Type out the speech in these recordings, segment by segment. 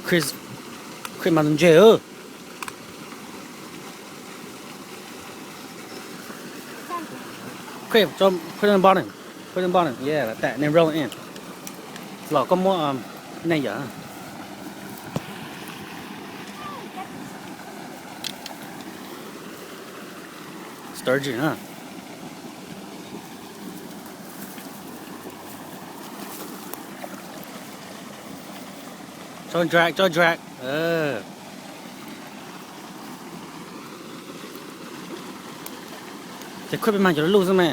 Chris, Chris mas tus ntse. Chris, put it in the bottom. Put it in the bottom. Yeah, like that. And then roll it in. Los koj muab, um, nej yam. Sturgeon, huh? Tso drag, tso drag. Ces khuj peb mag cov lub xwb me.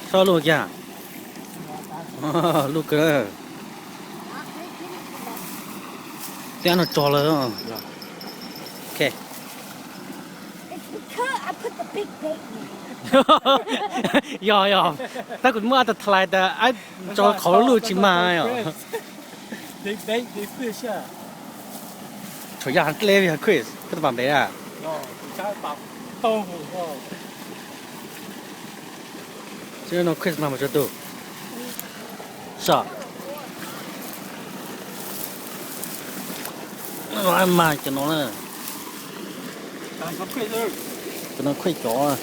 Tso lub kiag. Lub kawg. Twb no tso lawm. Ok. Yog, yog. Tab kuv muab tas thlais tas tso qhov lub tsis mag yom. Thaum yog dleb yog Chris koj tus pam ntev a. Tsis no Chris mag mus tso tus. Sab. Mag cov no na. Cov no Chris cov.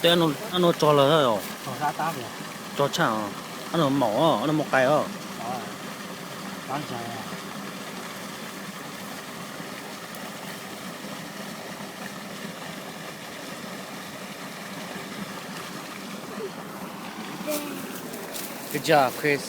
Tej no tso lawm os. Tso tshaj, no maum, no muaj qai os. Good job, Chris.